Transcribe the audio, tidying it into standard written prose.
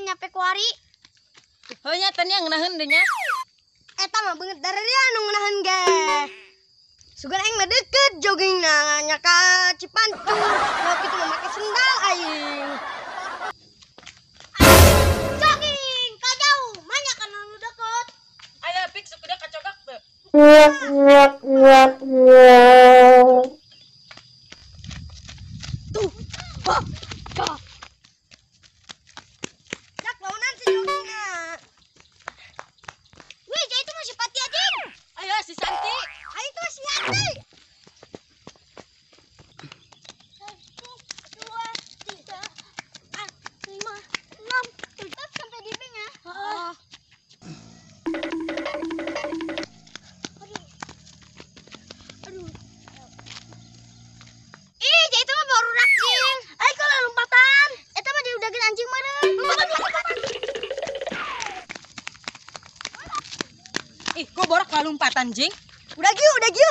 nyampe kuari. Heuh nya teh ngeunaheun deui nya. Eta mah beungeut daredia anu ngeunaheun ge. Sugan aing mah deket jogging na nya ka Cipantur. Nah kitu mah make sendal aing. Jogging ka jauh, manya kana nu deket. Aya pik sukuda kacogak teu. Tuh, ba, ka. Jak launan si joggingna. Wih, jadi itu masih Pati anjing. Ayo si Santi. Ayo itu masih Yanti. 1, 2, 3, 4, 5, 6, 7 sampai di bank ya. Heeh. Aduh. Aduh. Ih, jadi itu mah baru rakjing. Ayo kalau lompatan. Eta mah diudageun anjing meureun. Lompatan. Ih, kok borak lompatan jing? Udah giu, udah giu.